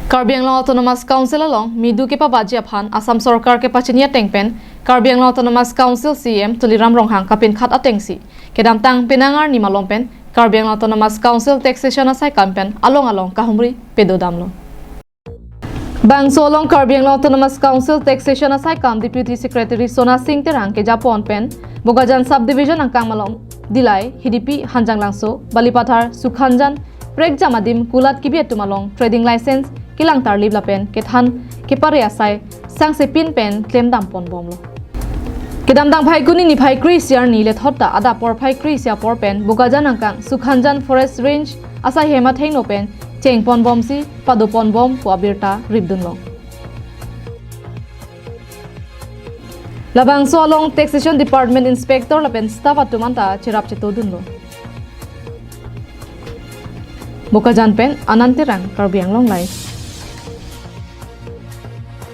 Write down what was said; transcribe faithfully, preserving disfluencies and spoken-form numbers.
Karbi Anglong Autonomous Council along midu kepabaji aphan Assam Sorkar kepachini ateng pen Karbi Anglong Autonomous Council C E M Tuliram Ronghang kapinkhat atengsi kedamtang penang arni malom pen Karbi Anglong Autonomous Council Taxation asaikam pen along along kahumri pedodamlo. Bangso along Karbi Anglong Autonomous Council Taxation asaikam Deputy Secretary Sona Sing Terang kejapon pen Bokajan Subdivision angkang malom Dillai, Hidipi, Hanjanglangso, Balipathar, Sukhanjan, Prekjam adim kulat kebi atum along trading license kelang tarlip lapen kethan kepare asai sangse pin pen klemdam ponbomlo. Kedamtang Phaikuni niphai kre-isi arni lethot ta adap porphai kre-isi apor pen Bokajan angkang Sukhanjan Forest Range asaihem athengno pen chengponbomsi padoponbom pu abirta ripdunlo. Labangso along Taxation Department Inspector lapen staff atum anta cherap chetodunlo. Bokajan pen Anand Terang, Karbi Anglong Live.